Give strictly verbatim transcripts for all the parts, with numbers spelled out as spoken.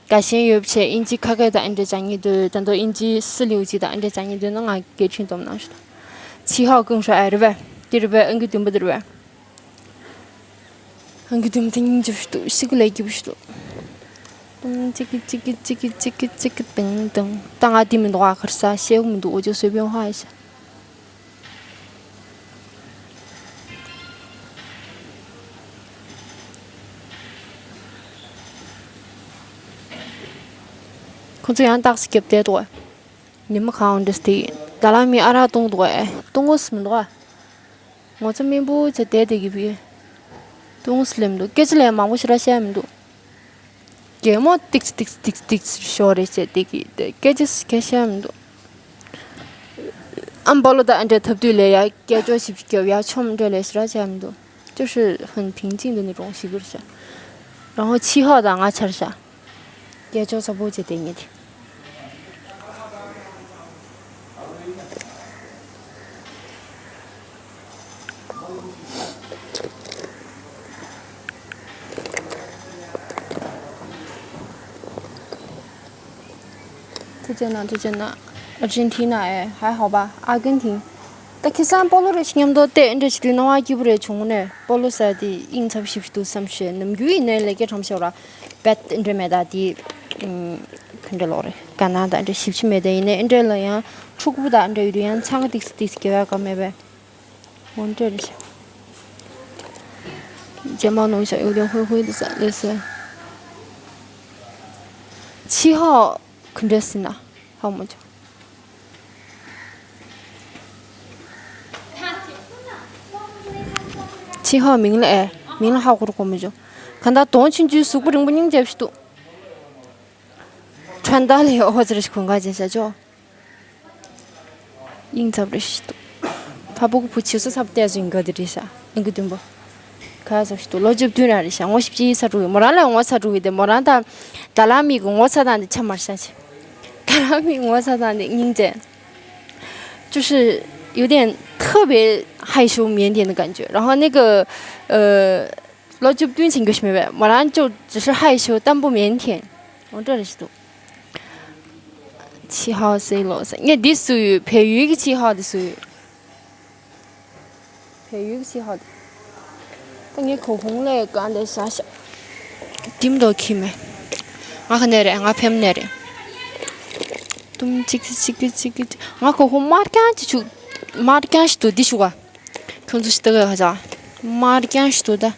དགའ་ཞེན་ཡོད་བྱས་དབྱིན་ཇི་ཁ་སྐད་དང་ཨེ་འདྲ་སྦྱང་སྙིང་འདོད། ད་དུང་དབྱིན་ཇི་སི་ལིའུ་ཅིག་དང་ཨེ་འདྲ་སྦྱང་སྙིང་འདོད་ན་ང་སྐད་འཕྲིན་སྡོམ་གནང་ཞུ་དང་། ཆི་ཧའོ་ཀུང་ཧྲ་ཨེ་རེད་པས། དེ་རེད་པས། ཨང་ཀི་བདུན་པ་དེ་རེད་པས། ཨང་ཀི་བདུན་པ་དེ་སྙིང་རྗེ་པོ་ཞིག་འདུག་ཤི་གི་ལས་སྐྱིད་པོ་ཞིག་འདུག་ཏུང་ཅི་གི་ཅི་གི་ཅི་གི་ཅི་གི་ཅི་གི་ཏུང་ཏུང་། ད་ང་དེ་མི་འདུག་ཨ་ཁར་ས་ཤེའུ་མི་འདུག་འོ་ཅོག་སོས་པའི་ཧ་ཡ་ཤ། ཁོ་ཚོ་ཡང་རྟགས་སུ་རྒྱབ་བསྡད་འདུག་ཉི་མ་གང་འདྲ་སྟེ། ད་ལ་མི་ཨ་རག་བཏུང་འདུག་ཨེ། བཏུང་ངོ་སུ་མི་འདུག་ཨ། ངོ་ཚ་མིན་པོ་ཚ་བསྡད་བསྡད་ཀྱི་བི། བཏུང་སུ་ལེམ་འདུག་སྐད་ཆ་ལས་མང་པོ་ཞེ་དྲག་བཤད་མི་འདུག་གད་མོ་ཏིག་ཏིག་ཏིག་ཏིག་ཤོར་རེ་བྱས་བསྡད་ཀྱི་སྐད་ཆ་སྐད་བཤད་མི་འདུག་ཨམ་པ་ལོ་དང་ཨ་འདྲ་ཐབས་དུས་ལས་ཡ་སྐད་ཅོར་ཞིབ་ཞིབ་རྒྱབ་ཡ་ཆོམ་འདྲ་ལས་ཞེ་དྲག་བཤད་མི་འདུག 就是很平静的那种 ཞིག་རེད་ཤག་རང་ཧོ་ཆི་ཧ་དང་ང་ཆར་ཤག་སྐད་ཅོར་ཚ་པོ་བྱས་བསྡད་ངེས་དེ། ཐུགས་རྗེ་གནང་། ཐུགས་རྗེ་གནང་། ཨར་ཇེན་ཐི་ན་ཨེ། 还好吧། 阿根廷། ད་ཁ་སང་སྤོ་ལོ་རེ་ཞིག་མཉམ་དུ་བལྟས་འདྲ་ཞིག་དུས་སྣང་བ་སྐྱིད་པོ་རེ་བྱུང་ནས། སྤོ་ལོ་ཟེར་དེ་དབྱིངས་འཚབ་ཞིབ་ཏུ་བསམ་ཤེས། ནམ་རྒྱུན་ཡིན་ནའི་ལས་ཀ་གྲམ་ཤོར་ར་བེད་འདྲ་མེད། ད་དེ་ཨུམ་ག་འདྲ་ལོག་རེད། དགའ་སྣང་དང་འདྲ་ཞིབ་ཆ་མེད། ད་ཡིན་ནའི་འདྲ་ལ་ཡང་ཕྲུ་གུ་དང་འདྲ་ཡོད་དུས་ཡང་ཚང་ཏིག་སི་ཏིག་སི་དགེ་བ་ག་མེད་པས། འོ་འདྲ་རེད་ཤག་ཇེ་མང་ནོངས་ཤག 有点灰灰的色，类似。七号 ག་འདྲ་ཟེར་ན་ཧ་མ་ཅོ། ཆི་ཧ་མིང་ལ་ཨེ། མིང་ལ་ཧ་གོ་རུ་གོ་མི་ཅོ། གང་ལྟར་གདོང་ཆུང་ཆུང་གཟུགས་པོ་རིང་པོ་སྙིང་རྗེ་པོ་ཞིག་འདུག་ཁྲོན་ཏཱ་ལའི་ཨོ་ཙི་རེ་ཞིག་གོན་ག་ཅན་ཤ་ཅོ། དབྱིངས་འཚབ་རེ་ཞིག་འདུག་ཕ་བུ་གུ་བུ་ཆེ་སོ་ཚབ་བལྟས་སུ་ཡིན་ག་དེ་རེད་ཤག་ཨང་ཀི་བདུན་པོ། ཁ་ཚབ་ཞིག་འདུག་ལོ་བཅུ་བདུན་རང་རེད་ཤག་ངོ་བཞི་བཅུ་ཡིན་ས་འགྲོ་གི་མོ་རང་ལ་ངོ་ཚ་འགྲོ་གི་དེ་མོ་རང་ད། ད་ལ་མི་གི་ངོ་ཚ་དང་དེ་ཆ་མར་ཤ་ཆེ། ད་ལ་མི་ངོ་ཚ་དང་དེ་སྙིང་རྗེ། 就是有点特别害羞腼腆的感觉。然后那个，呃， ལོ་བཅུ་བདུན་ཕྱིན་རྒྱུ་ཞིག་མེད་པས། མོ་རང་ཅོ་只是害羞但不腼腆། འོ་འདྲ་རེ་ཞིག་འདུག་ཆི་ཧའོ་སེ་ལོ་ཟེར། ངས་འདི་བཟོས་ཡོད། བལ་ཡུལ་གྱི་ཆི་ཧའོ་འདི་བཟོས་ཡོད། བལ་ཡུལ་གྱི་ཆི་ཧའོ་འདི། ད་ངས་གོ་ཧུང་ལས་གང་ལས་ཤ་ཤ། དིམ་དོ་ཁྱི་མེ། ང་ག་ནས་རེད། ང་ཕེམ་ནས་རེད། ཏུམ་ཅིག་ཅིག་ཅིག་ཅིག་ང་གོ་ཧུང་དམར་རྐྱང་ཅིག་བྱུག་དམར་རྐྱང་ཞིག་འདུག་འདི་བྱུག་ག་ཁྱོད་ཚོ་ཞིག་ལྟ་གི་ཧ་ཅང་དམར་རྐྱང་ཞིག་འདུག་ད།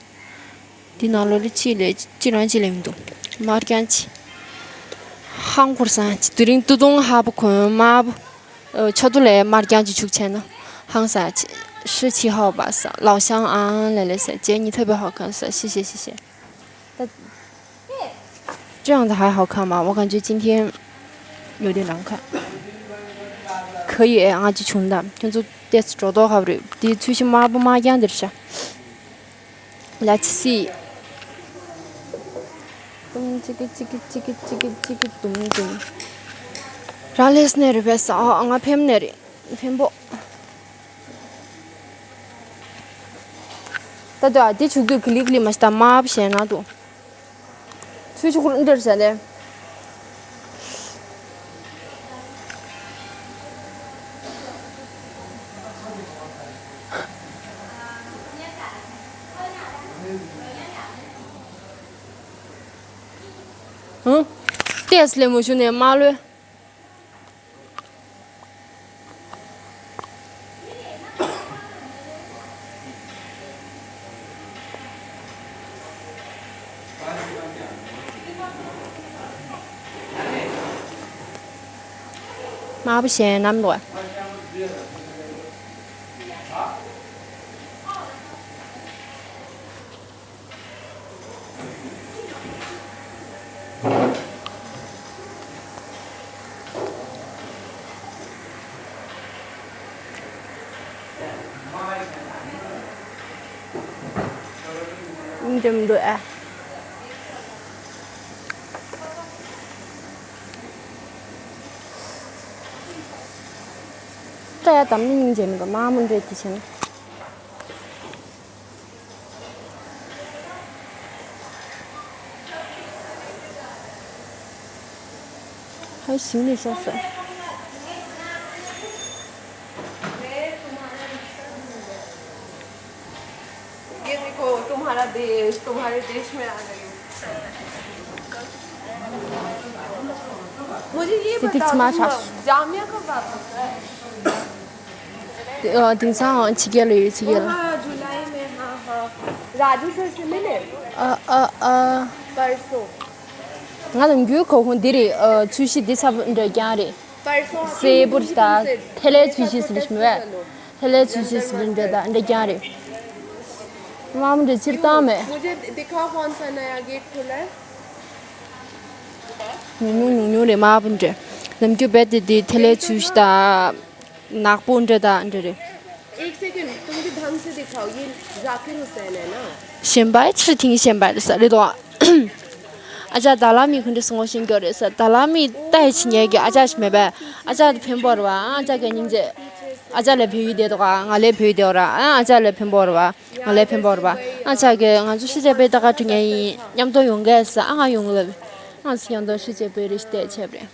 འདི་ནང་ལོགས་ལ་ཅི་ལས་ཅི་རང་ཅི་ལས་མི་འདུག་དམར་རྐྱང་ཅི། ཧང་ཁུར་སང་ཅི་དུ་རིང་ཏུ་ཏུང་ཧ་པ་གོན་དམར་པོ། ཨ་ཆོ་ཏུ་ལས་དམར་རྐྱང་ཅི་བྱུག་བྱས་ན་ཧང་སང་ཅི། ཧྲི་ཆི་ཧའོ་པ་སང་ལའོ་ཤང་ཨང་ལེ་ལེ་ཟེར་ཅེ་ཉི་ཐ་བའི་ཧའོ་ཁང་ཟེར་ཤི་ཤི་ཤི་ཤི། ད། 这样子还好看吗？我感觉今天有点难看。可以，ང་ཅི་བྱུང་ད། ཁྱོད་ཚོ་ཏེས་འགྲོ་ལྡོག་ཧ་པ་རེད། དེ་ཚུལ་ཤི་དམར་པོ་དམར་རྐྱང་འདིར་ཤ། Let's see. ཏུམ་ཅི་གི་ཅི་གི་ཅི་གི་ཅི་གི་ཏུམ་ཏུམ། རང་ལས་ནས་རེད་པས་ཨ། ང་ཕེམ་ནས་རེད། ཕེམ་པོ། ད་དུ་ཨ་དེ་ཆུག་དུས་གི་ལིག་ལི་མ་ཤི་ད་དམར་པོ་ཞེ་ན་དུ། ཚུལ་ཆུག་འདིར་ཟ་ནས། ཧུང་། ཏེས་ལེ་མོ་ཞུ་ནས་མ་ལོས། དམར་པོ་ཞེ་ནམ་འདུག་འདེམས་འདུག་ཨ། སྐྲ་ཡ་དམ་ནི་སྙིང་རྗེ་མི་འདུག་དམར་མོ་འདྲེས་ཀྱི་བྱས་ན། ཞིང་ལས་ཤོག་ཟེར། ये देखो, तुम्हारा देश, तुम्हारे देश में आ गई हूँ। मुझे ये दीदी, बताओ, तुम्हारा तुम सास- जामिया कब वापस आए? དེང་སང་ཕྱི་རྒྱལ་ལ་ཡོད། ཕྱི་རྒྱལ་ལ། हाँ, जुलाई में, हाँ, हाँ। राजू सर से मिले? ཨ་ཨ་ཨ། परसों। ང་ནམ་རྒྱུན་གོ་ཁུངས་འདི་རེད། ཨ། ཚུལ་ཤིང་འདི་ཚ་པོ་འདྲ་རྐྱང་རེད། परसों आके སེར་པོ་मिलूंगी རེད་ད། तुमसे। ཐེ་ལེ་ཚུལ་ཤིང་ཟེར་ལེ་ཤི་མེད་པས། ཐེ་ལེ་ཚུལ་ཤིང་ཟེར་འདྲ་ད་འདྲ་རྐྱང་རེད། མ་མོ་འདྲ་ཕྱིར་བཏང་མེད། मुझे दिखाओ कौन सा नया गेट खुला है। ཉུང་ཉུང་ཉུང་ཉུང་རེད། མ་མོ་འདྲ་ནམ་རྒྱུན་རྦད་དེ་དེ་ཐེ་ལེ་ཚུལ་ཤིང་ད་ནག་པོ་འདྲ་ད་འདྲ་རེད། एक सेकंड, तुम भी ढंग से दिखाओ। ये जाकिर हुसैन है ना? ཞེན་པའི་ཕྱིར་དེང་ཞེན་པ་རེད་ས་རེད་དོ། ཨ་ཅག་ད་ལ་མི་ཁོ་འདྲ་སོང་ངོ་ཤེས་རྒྱུ་རེད་ས། ད་ལ་མི་ལྟ་ཡི་ཆི་ཉེ་གི་ཨ་ཅག་ཞིག་མེད་པས། ཨ་ཅག་དེ་ཕན་པོ་རེད་བ། ཨ་ཅག་གི་སྙིང་རྗེ། ཨ་ཅག་ལས་བོད་ཡིག་བསྡད་དོ་ག་ང་ལས་བོད་ཡིག་བསྡད་ར། ཨ་ཅག་ལས་ཕན་པོ་རེད་བ། ང་ལས་ཕན་པོ་རེད་བ། ཨ་ཅག་གི་ང་ཚོ་ཤི་ཆད་པའི་ད་ག་དྲི་ངེས་ཡིན། མཉམ་དུ་ཡོང་གས་ས། ཨ་ང་ཡོང་གི་ལབ། ང་ཚོ་མཉམ་དུ་ཤི་ཆད་པའི་རེ་ཞིག་བལྟས་ཆེབ་རེད།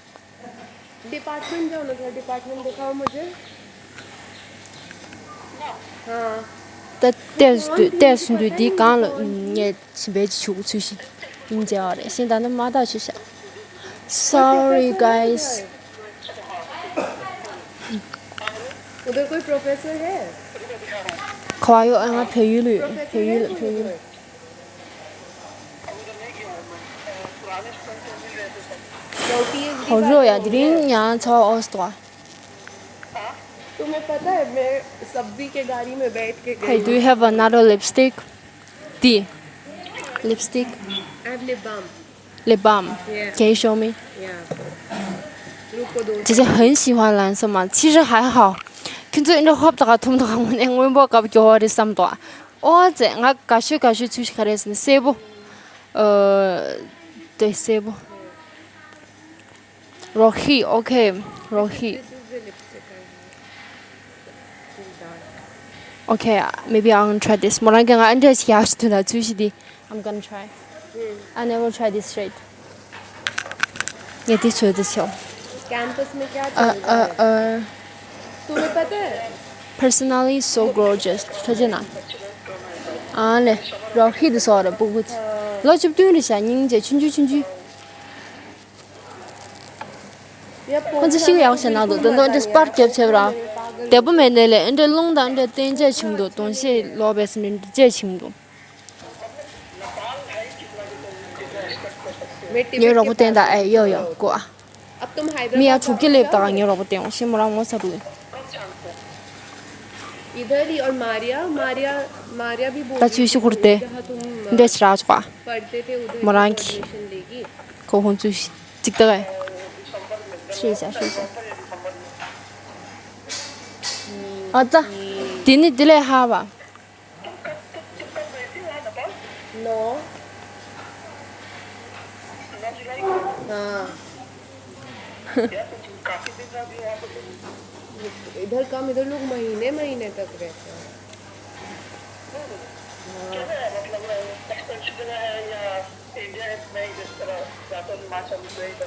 डिपार्टमेंट जाओ ना, थोड़ा डिपार्टमेंट दिखाओ मुझे। हाँ। ད་ལྟས་སུ་འདུག་ལྟས་སུ་འདུག་འདི་གང་ལ་ངས་ཕྱིན་པའི་ཆུ་ཚུལ་ཤིང་ཡིན་མཇལ་བ་རེད། ཤིང་ད་ནི་མ་དག་ཆུ་ཤ། Sorry guys. उधर कोई प्रोफेसर है? ཁ་བ་ཡོ། ཨ་ང་བལ་ཡུལ་ལ་ཡོད། བལ་ཡུལ་ལ། བལ་ཡུལ་ལ། रोटी एक ཧོ་རོ་ཡ། དེ་རིང་ཡང་ཚ་བ་ཨོ་སྟོ། तुम्हें पता है, मैं सब्जी के गाड़ी में बैठ के Hey, गई। do you have another lipstick? ཏི། Lipstick. I have lip balm. Lip balm. Yeah. Can you show me? Yeah. रुको दो। 姐姐很喜欢蓝色吗？其实还好。 ཁྱོད་ཚོ་འདྲ་ཧོབ་ད་ག་ཐུམ་ད་ག་ངོ་ནས་སྔོན་པོ་སྐབས་སྐྱོ་བ་རེད་བསམ་དོ། ཨོ་ཙེ། ང་དགའ་ཤོས་དགའ་ཤོས་ཚུལ་ཤིང་ག་རེ་ཟེར་ན་སེར་པོ། ཨ། དེ་སེར་པོ། རོ་ཧི། Okay, རོ་ཧི། Okay, maybe I'm gonna try this. མོ་རང་གིས་ང་ཨ་འདྲས་ཞིག་ཡག་ཞིག་ཐོན་ད། ཚུལ་ཤིང་འདི། I'm gonna try. I never try this shade. ངས་དེ་ཚོད་དུ་ཆོག कैंपस में क्या ཨ། चल रहा ཨ། है? ཨ། तुम्हें पता है? Personally so gorgeous. ཐོས་རྗེས་གནང་། ཨ་ལེ། རོ་ཧི་འདི་སོགས་རེད། སྤུ་གུ་ལོ་བཅུ་བདུན་རེད་ཤག་སྙིང་རྗེ། ཆུང་ཆུང་ཆུང་ཆུང་། ཁོ་ཚོ་ཤི་གི་ཡག་ཤ་ན་དུ་དོན་དུ་འདྲ་སྤར་རྒྱབ་བྱས་པ་ར། བདེ་པོ་མེད་ནས་ལས་འདྲ་རླུང་དང་འདྲ་བསྟན་བྱས་ཆིང་འདུག་དོན་ཤེས་ལོག་པས་འདྲ་བྱས་ཆིང་འདུག་ངའི་རོགས་པ་བསྟན་དང་། ཨེ། ཡོ་ཡོ། གོ་ཨ། མི་ཡ་དྲུག་གི་སླེབས་དང་། ངའི་རོགས་པ་བསྟན་འོང་ཤེས། མོ་རང་ངོ་ཚ་འདུག་ད་ཚུལ་ཤིང་ཁུར་ཏེ། འདྲེ་ཞིག་རག་ཆོག་ག་མོ་རང་གི་གོ་ཁོང་ཚུལ་ཤིང་ཅིག་ད་ག་ཤེས་བྱ། ཤེས་བྱ། ཨ་ད། དེ་ནི་དེ་ལས་ཧ་བ། नौ। हाँ। इधर कम, इधर लोग महीने महीने तक रहते हैं। हाँ।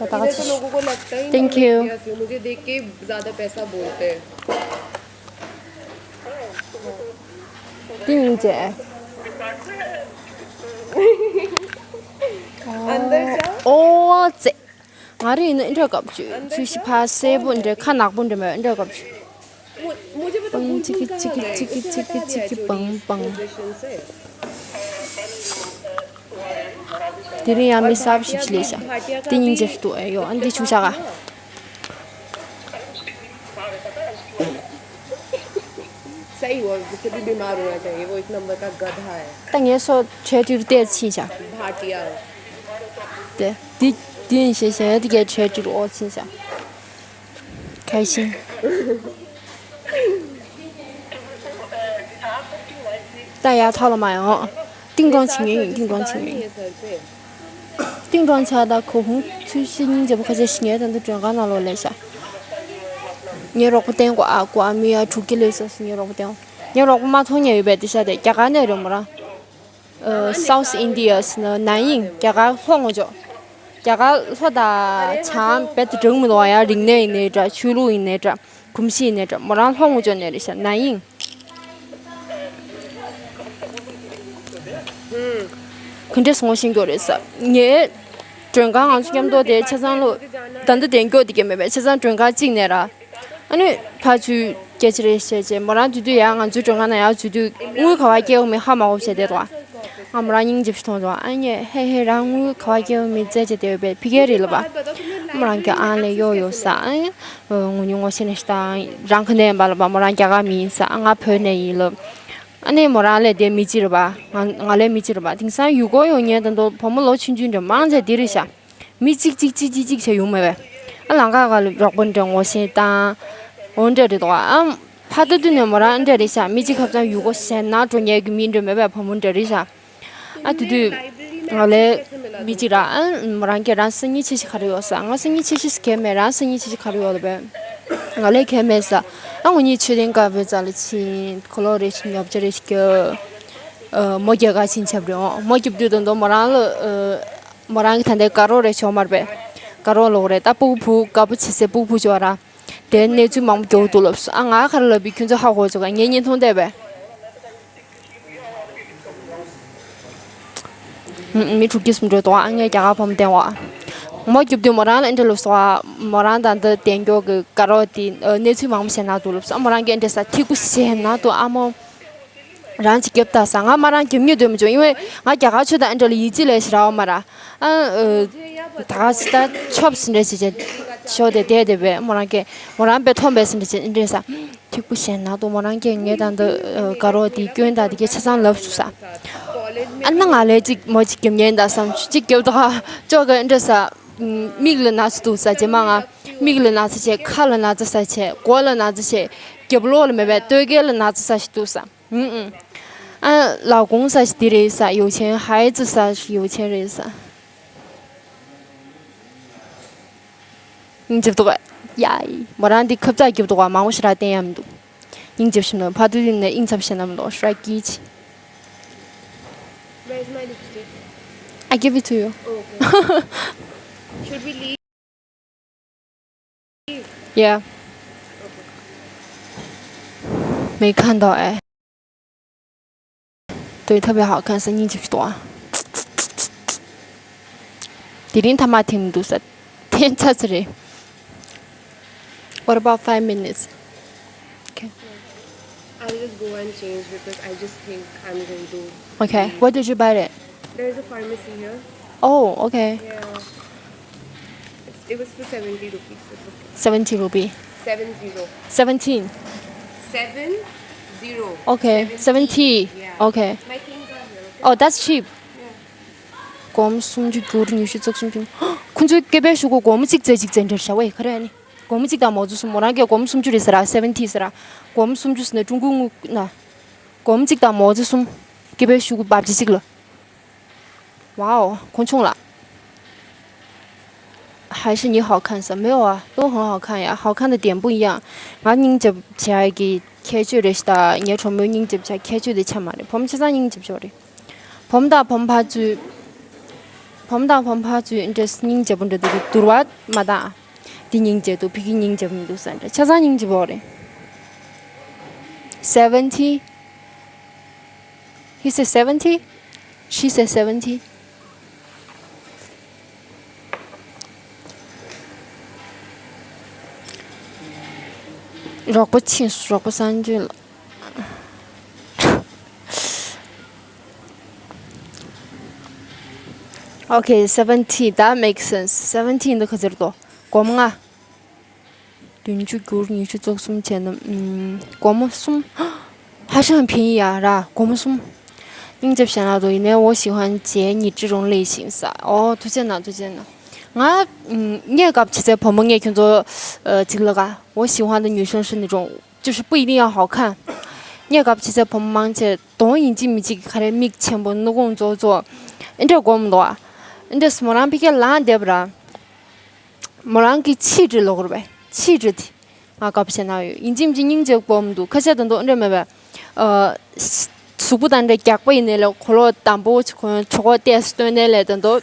इधर तो लोगों को लगता ही नहीं है। मुझे देख के ज्यादा पैसा बोलते हैं। ཏིང་ཅེ། अंदर जा। ཨོ་ཙེ། ང་རེ་ཡིན་ན་འདྲ་སྐབས་ཅིག་ཚུལ་ཤིང་ཕ་སེར་པོ་འདྲ། ཁ་ནག་པོ་འདྲ་མེད། འདྲ་སྐབས་ཅིག मुझे पता पं भूल चिकी भूल कहाँ चिकी गए? चिकी इसने चिकी हटा दिया चिकी चोरी पं पं। पोजीशन से। དེ་རིང་ཡང་མི་གསར་པ་ཞིག་སླེབས་ཤག་དེ་སྙིང་རྗེ་ཞིག་འདུག་ཨེ་ཡོ། ཨ་འདི་ཆུ་ཤག་ག सही हुआ, उसे भी बीमार होना चाहिए, वो एक नंबर का गधा है। ད་ངས་སོ་ཁྲལ་ཊིར་བལྟས་ཕྱིན་ཤག भाटिया। དེ་དེ་དེ་ཡིན་ཞེས་ཞེས་དེ་གའི་ཁྲལ་ཊིར་ཨོ་ཕྱིན་ཤག་ཁ་ཤིང་། ད་ཡར་ཐོག་ལ་མ་ཡོང་། ཏིང་ཀྲོང་བྱེད་ངེས་ཡིན། ཏིང་ཀྲོང་བྱེད་ངེས་ཡིན། सर पे। ཏིང་ཀྲོང་བྱ་དང་གོ་ཧུང་ཚུལ་ཤིང་སྙིང་རྗེ་པོ་ཁ་ཤས་ཤིག་ངའི་ད་ལྟ་མགྲོན་ཁང་ནང་ལོགས་སླེབས་ཤག་ངའི་རོགས་པ་བསྟན་དགོས་ཨ། གོ་ཨ། མི་ཡ་དྲུག་གི་སླེབས་སོང་། ངའི་རོགས་པ་བསྟན། ངའི་རོགས་པ་མ་མཐོང་མཁན་ཡོད་པས། དེ་ཤ་དེ་རྒྱ་གར་ནས་རེད་མོ་རང་། ཨ། South India ནི་ནན་ཡིང་། རྒྱ་གར་ལྷོ་ངོས་ཕྱོགས། རྒྱ་གར་ལྷོ་དང་བྱང་རྦད་དེ་འདྲ་གི་མི་འདུག་ཡ། རིག་གནས་ཡིན་ནའི་འདྲ། ཆོས་ལུགས་ཡིན་ནའི་འདྲ། གོམས་གཤིས་ཡིན་ནའི་འདྲ། མོ་རང་ལྷོ་ངོས་ཕྱོགས་ནས་རེད་ཤག་ན་ཡིན། ག་འདྲས་ངོ་ཤེས་མགྱོགས་རེད་ས། ངའི་མགྲོན་ཁང་ང་ཚོ་མཉམ་དུ་དེ་ཆ་ཚང་ལོ། ད་ལྟ་གདན་སྐྱོག་དེ་ག་མེད་པས། ཆ་ཚང་མགྲོན་ཁང་གཅིག་ནས་ར། ཨ་ནི་ཕར་ཚུར་སྐད་ཆ་རེ་བཤད་བྱས། མོ་རང་དེ་དུས་ཡང་ང་ཚོའི་མགྲོན་ཁང་ནང་ཡར་འཛུལ་དུས་དངུལ་ག་པར་བསྐྱལ་ཡོད་མེད་ཧ་མ་གོ་བྱས་བསྡད་འདུག་ང་མོ་རང་སྙིང་རྗེ་པོ་ཞིག་མཐོང་འདུག་ཨ་ནི་ཧེ་ཧེ། རང་དངུལ་ག་པར་བསྐྱལ་ཡོད་མེད་བཙལ་བྱས་བསྡད་ཡོད་པས། ཕ་གིར་རེད་ལབ་པ། མོ་རང་གིས་ཨ་ལས། ཡོད་ཡོད་ས། ཨ་ནི་ངོ་ཉུང་ངོ་ཤེས་ནས་ཤི་ད། རང་ག་ནས་ཡིན་པ་ལབ་པ། མོ་རང་རྒྱ་གར་མི་ཡིན་ས། ང་བོད་ནས་ཡིན་ལབ། ཨ་ནི་མོ་རང་ལས་དེ་མི་གཅིག་རེད་པ། ང་ང་ལས་མི་གཅིག་རེད་པ། དེང་སང་ཡུལ་སྐོར་ཡོང་མཁན་དང་དུ་བུ་མོ་ལོ་ཆུང་ཆུང་འདྲ་མང་ཆེ་དེ་རེད་ཤག་མི་གཅིག་གཅིག་གཅིག་གཅིག་གཅིག་བྱས་ཡོང་མེད་པས། ཨ་ལམ་ཁ་ཁ་ལ་རོགས་པ་འདྲ་ངོ་ཤེས་དང་། འོ་འདྲ་རེད་དོ། ཨ་ཕ་ད་དུས་ནས་མོ་རང་འདྲ་རེད་ཤག་མི་གཅིག་ཁ་ཚང་ཡུལ་སྐོར་གཞན་ན་འགྲོ་མཁན་གྱི་མི་འདྲ་མེད་པས། བུ་མོ་འདྲ་རེད་ཤག་ཨ་དེ་དུས་ང་ལས་མི་གཅིག་ར། ཨ་མོ་རང་གིས་རང་སང་ཉིན་ཆེ་ཤི་ག་རེ་ཡོད་ས། ང་སང་ཉིན་ཆེ་ཤི་གས་མེད། རང་སང་ཉིན་ཆེ་ཤི་ག་རེ་ཡོད་ལབ་པས། ང་ལས་གས་མེད་ས། ཨ་ངོ་གཉིས་མཆོད་རྟེན་དཀར་པོའི་རྩ་ལ་ཕྱིན། གོས་ལོག་རེ་ཞིག་ཉོ་ཆ་རེ་ཞིག་གྱོན། ཨ་མོ་རྒྱ་གར་ཕྱིན་ཆབ་རེད། འོ་མོ་རྒྱབ་དུས་དང་དུ་མོ་རང་ལ། ཨ་མོ་རང་གི་ད་ལྟའི་དགའ་རོགས་རེ་ཞོག་མར་པས། དགའ་རོགས་ལོག་རེད། ད་སྤུ་གུ་བུ་དགའ་པོ་བྱེད་སའི་སྤུ་གུ་བུ་ཅོག་ར། དེ་གནས་ཚུལ་མང་པོ་མགྱོགས་འདུག་ལབ་སོང་། ཨ་ང་ག་རེ་ལབ་པའི་ཁྱོད་ཚོ་ཧ་གོ་ཆོག་ག་ངའི་བརྙན་ཐུང་བལྟས་པས། ཨུ་ཨུ། མི་དྲུག་བརྒྱ་སུམ་སྒྲིལ་འདུག་ཨ་ངས་རྒྱ་གར་བུ་མོ་བསྟན་བ། མོ་རྒྱབ་དུས་མོ་རང་ལ་ཨེ་འདྲ་ལབ་སོང་། མོ་རང་ད་ལྟ་བསྟན་མགྱོགས་ཀྱི་དགའ་རོགས་དེ་གནས་ཚུལ་མང་པོ་བཤད་ན་འདུག་ལབ་སོང་། མོ་རང་གིས་ཨེ་འདྲ་ས། ཐིག་པོ་བཤད་ན་འདུག་ཨ་མོ། རང་ཅིག་རྒྱབ་ད་ས། ང་མོ་རང་རྒྱབ་སྙིང་འདོད་མི་བྱུང་། ཨིན་ཝེ་ང་རྒྱ་གར་ཆོས་དང་ཨེ་འདྲ་ལ་ཡིད་ཆེས་ལས་ཞེ་དྲག་ཡོད་མ་ར། ཨ་ད་ག་ས་ད་ཆོབ་སི་འདྲ་ཞིག་བྱས་ཤོག་དེ་བསྡད་བསྡད་པས། མོ་རང་གིས་མོ་རང་དཔེ་མཐོང་བས་སི་འདྲ་བྱས་ཨེ་འདྲ་ས། ཐིག་པོ་བཤད་ན་འདུག་མོ་རང་གིས་ངས་ད་འདི་དགའ་རོགས་དེ་སྐྱོན་དང་དེ་གའི་ཆ་ཚང་ལབ་སོང་ས། ཨ་ན་ང་ལས་ཅིག་མོ་ཅིག་རྒྱབ་ཉན་ད་བསམ། ཅིག་རྒྱབ་ད་ཅོག་གི་ཨེ་འདྲ་ས། མིག་ལ་ན་ཚ་འདུག་ས། རྗེས་མ་ང་མིག་ལ་ན་ཚ་བྱས། ཁ་ལ་ན་ཚ་ས་བྱས། མགོ་ལ་ན་ཚ་བྱས། རྒྱབ་ལོགས་ལ་མེད་པས། སྟོད་སྐས་ལ་ན་ཚ་ས་ཞིག་འདུག་ས། ཨུ་ཨུ། ཨ་ལག་གོང་ས་ཞིག་དེ་རེད་ས། 有钱孩子 ས་ཞིག 有钱人 ས། སྙིང་རྗེ་པོ་འདུག་ག་ཡ། མོ་རང་འདི་ཁབ་ཙག་རྒྱབ་འདུག་ག་མང་པོ་ཞེ་དྲག་བསྟན་ཡ་མི་འདུག་སྙིང་རྗེ་པོ་ཞིག་མི་འདུག་ཕ་དུས་ནས་དབྱིངས་འཚབ་བྱས་ན་མི་འདུག་ཧྲ་ཀི་ཆི། Where's my lipstick? I give it to you. Oh, okay. Should we leave? Yeah. 没看到哎。对，特别好看，是你就多。དེ་རིང་ཐ་མག་འཐེན་མི་འདུག་ས། འཐེན་ཚར་ཚར་རེད། What about five minutes? Okay. I'll just go and change because I just think I'm going to. Okay. Where did you buy it? There's a pharmacy here. Oh, okay. Yeah. It's, it was for seventy rupees. It's okay. Seventy rupee. Seven zero. Seventeen. Seven zero. Okay. Seventy. Seventy. Yeah. Okay. My things are here. Okay. Oh, that's cheap. Yeah. སྒོར་མོ་སུམ་ཅུ་བསྒྱུར་ཉི་ཤུ་རྩ་གསུམ་བྱུང་། ཁོང་ཚོའི་སྐད་པའི་ཤོག་གུ་སྒོར་མོ་གཅིག་བཙལ་གཅིག་བཙལ་འདྲ་བྱ་བ་ཡི་ག་རེ་ཨ་ནི། སྒོར་མོ་གཅིག་དང་མའོ་ཙེ་གསུམ། མོ་རང་གིས་སྒོར་མོ་སུམ་ཅུ་རེད་ཟེར་ར། སེ་བེན་ཊི་ཟེར་ར། སྒོར་མོ་སུམ་ཅུ་ཟེར་ན་ཀྲུང་གོའི་དངུལ་ན། སྒོར་མོ་གཅིག་དང་མའོ་ཙེ་གསུམ། སྐད་པའི་ཤོག་གུ་འབབ་ཅི་གཅིག་ལ། Wow, 孔雀了。还是你好看ས། 没有啊，都很好看呀，好看的点不一样。ང་སྙིང་རྗེ་པོ་བྱ་གི་ཁྱད་ཆོས་རེད་ཤག་ད་ངའི་གྲོགས་མོའི་སྙིང་རྗེ་པོ་བྱ་ཁྱད་ཆོས་དེ་ཆ་མ་རེད། བུ་མོ་ཆ་ཚང་སྙིང་རྗེ་པོ་ཅིག་རེད། བུ་མོ་དང་བུ་མོ་ཕར་ཚུར། བུ་མོ་དང་བུ་མོ་ཕར་ཚུར་འདྲ་སྙིང་རྗེ་པོ་འདྲ་འདུག་གི། བསྡུར་བ་མ་བཏང་། འདི་སྙིང་རྗེ་འདུག་ཕ་གི་སྙིང་རྗེ་པོ་མི་འདུག་ས་འདྲ། ཆ་ཚང་སྙིང་རྗེ་པོ་རེད། Seventy. He said seventy. She said seventy. རོགས་པ་ཕྱིན་སོང་། རོགས་པ་སངས་རྒྱས་ལ། Okay, seventy. That makes sense. Seventy འདི་ག་ཚོད་རེད་དོ། སྒོར་མོ་ལྔ། བདུན་ཅུ་བསྒྱུར་ཉི་ཤུ་རྩ་གསུམ་བྱས་ན། ཨུམ། སྒོར་མོ་གསུམ། ཧ་ཤང་ཕིན་ཡ་ར། སྒོར་མོ་གསུམ། སྙིང་རྗེ་པོ་བྱས་ན་དོ་ཡིན་ནའི། 我喜欢姐你这种类型ས། ཨོ་ཐུགས་རྗེ་གནང་། ཐུགས་རྗེ་གནང་། ང་ཨུམ། གནས་སྐབས་བྱས་ཚེ་བུ་མོ་ངས་ཁྱོད་ཚོ་ཨ་ཅིག་ལ་ག 我喜欢的女生是那种就是不一定要好看。གནས་སྐབས་བྱས་ཚེ་བུ་མོ་མང་ཆེ་གདོང་ཡིན་གཅིག་མིན་གཅིག་ག་རེ་མིག་ཆེན་པོ། སྣ་ཁུང་ཙོག་ཙོག་ཨེ་འདྲ་དགོས་མི་འདུག་ཨ། ཨེ་འདྲ་སོང་མོ་རང་ཕ་གིར་ལངས་བསྡད་པ་ར། མོ་རང་གི་ཆིག་སྒྲིལ་ལོག་རེད་པས། ཆིག་སྒྲིལ་དེ་ང་དགའ་པོ་བྱས་ན་ཡོད། ཡིན་གཅིག་མིན་གཅིག་སྙིང་རྗེ་དགོས་མི་འདུག་ཁ་ཤས་ད་དུང་ཨེ་འདྲ་མེད་པས། ཨ། གཟུགས་པོ་དང་འདྲ་རྒྱགས་པ་ཡིན་ནའི་ལས། གོས་ལོག་དམ་པོ་ཅིག་གོན། གྲོད་ཁོག་ཏོག་ཙམ་སྟོན་ནའི་ལས། ད་དུང་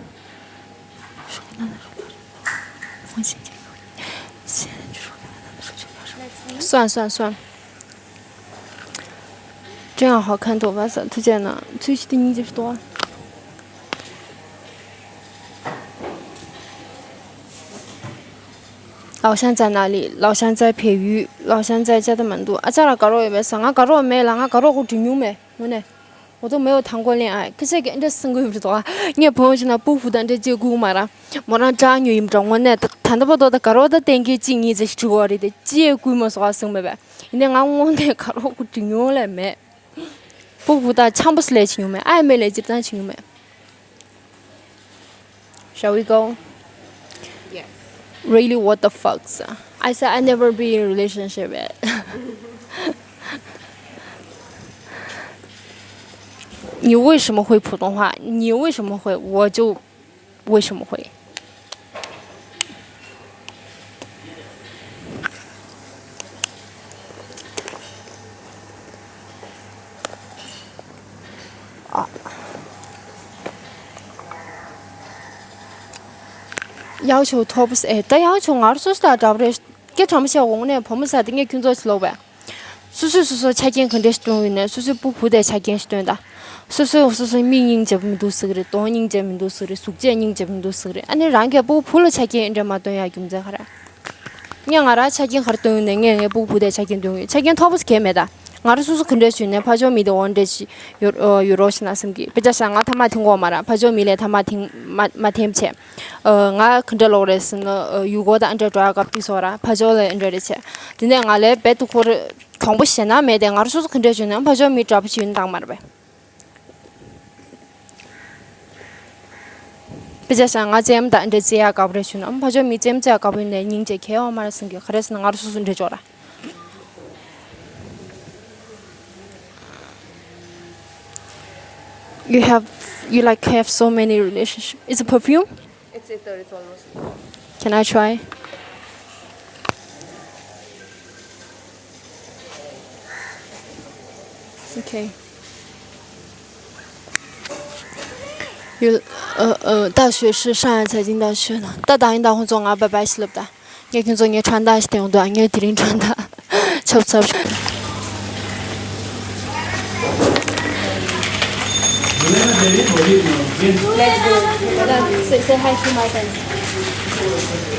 算算算，这样好看多吧？啥推荐呢？最新的你就是多。老乡在哪里？老乡在培育，老乡在加德满都。啊，这了搞肉也没啥，俺搞肉没了，俺搞肉我真牛没，我呢。 我都没有谈过恋爱。 ཁྱེད་ཚོས་ཀྱི་འདྲ་སེམས་ཁུར་བྱེད་དོ། ངས་བུ་མོ་ཅིག་ན་སྤུ་གུ་དང་འདྲ་ཅིག་སྐུལ་མ་ར། མོ་རང་ཅག་ཉོ་ཡིན་འདྲ་ངོ་ནས་ད་ད་ལྟ་བར་དུ་ད་ག་རོ་ད་གཏན་འཁེལ་གཅིག་གཉིས་ཙམ་ཞིག་བྲིས་པ་རེད་དེ་ཅི་ཡས་སྐུལ་མ་སོགས་ཨ་སེམས་མེད་པས། ཡིན་ནའི་ང་དངོས་གནས་ག་རོ་ཁུ་བྲིས་མྱོང་ལས་མེད། སྤུ་གུ་ད་འཆམ་པོ་སི་ལས་བྱེད་མྱོང་མེད། ཨ་མེད་ལས་སྤྱིར་བཏང་བྱེད་མྱོང་མེད། Shall we go? Yes. Really, what the fuck? I said I never be in relationship yet. 你为什么会普通话？你为什么会？我就为什么会？ 要求མཐོ་པོ་ཟེར། ཨེ། ད་要求་ང་རང་སོ་སོ་ལ་འདྲ་པོ་རེད། སྐད་གྲགས་མོ་བྱས་འོང་ནས་བུ་མོ་ཟེར་དེ་ངས་ཁྱོད་ཚོ་ཞིག་ལོག་པས། སོ་སོས་སོ་སོ་ཆ་རྐྱེན་ག་འདྲས་ཤིག་སྟོན་ཡོད་ནས་སོ་སོའི་སྤུ་གུ་དེ་ཆ་རྐྱེན་ཞིག་སྟོན་ད། སོ་སོས་སོ་སོའི་མིག་སྙིང་རྗེ་པོ་མི་འདུག་ཟེར་གི་རེད། གདོང་སྙིང་རྗེ་མི་འདུག་ཟེར་གི་རེད། གཟུགས་བྱད་སྙིང་རྗེ་མི་འདུག་ཟེར་གི་རེད། ཨ་ནི་རང་གི་སྤུ་གུ་བུ་ལ་ཆ་རྐྱེན་འདྲ་མ་སྟོན་ཡ་རྒྱུ་མཚན་ག་རེ། ངས་ང་རང་ཆ་རྐྱེན་ག་རེ་སྟོན་ཡོད་ནས་ངས་ངའི་སྤུ་གུ་བུ་དེ་ཆ་རྐྱེན་སྟོན་གི་ཡོད། ཆ་རྐྱེན་མཐོ་པོ་ཟེར་གི་མེད་ད། ང་རང་སོ་སོ་ག་འདྲས་ཞིག་ཡོད་ནས་ཕར་ཕྱོགས་མི་དེ་འོ་འདྲས་ཞིག་ཡོད་ཡོད་རོགས་ཞིག་ན་བསམ་གི། དཔེ་ཆ་བཞག་ང་ཐ་མག་འཐེན་གོ་མ་ར། ཕར་ཕྱོགས་མི་ལས་ཐ་མག་འཐེན་མ་མ་འཐེན་བྱས། ང་ག་འདྲ་ལོག་རེད་ཟེར་ན་ཡུལ་སྐོར་དང་ཨ་འདྲ་འགྲོ་ཡ་སྐབས་དེ་སོགས་ར་ཕར་ཕྱོགས་ལ་ཨ་འདྲ་རེད་བྱས། དེ་ནས་ང་ལས་རྦད་དེ་ཁོ་རེ་གྲོང་པོ་ཞེ་ན་མེད་དེ་ང་རང་སོ་སོ་ག་འདྲ་བྱུང་ན་ཕར་ཕྱོགས་མི་འདྲ་པོ་ཞིག་ཡོད་ན་བཏང་མ་རེད་པས། དཔེ་ཆ་བཞག་ང་ལྕེ་ཡམ་དང་འདྲ་བྱེད་ཡག་དགའ་པོ་རེད་ཞུ་ན། ཨམ་ཕ་ཆོ་མི་ལྕེ་ཡམ་བྱེད་ཡག་དགའ་པོ་ཡིན་ནས་སྙིང་རྗེ་གས་ཡོད་མ་རེད་བསམ་གི། ག་རེ་ཟེར་ན་ང་རང་སོ་སོ་འདྲ་ཅོག་ར། You have, you like have so many relationship. It's a perfume? It's Ittr, it's almost. Can I try? Okay. You, uh, uh, 大学是上海财经大学的。ད་ད་ཡིན་ད་ཧུན་ཙོ་ང་bye bye ཞིག་ལབ་ད། ངས་ཁྱོད་ཚོ་ངའི་穿搭ཞིག་སྟོན་འདུག་ངས་དེ་རིང་穿搭་ཆབ་ཆབ། Let's go. Say, say hi to my friends.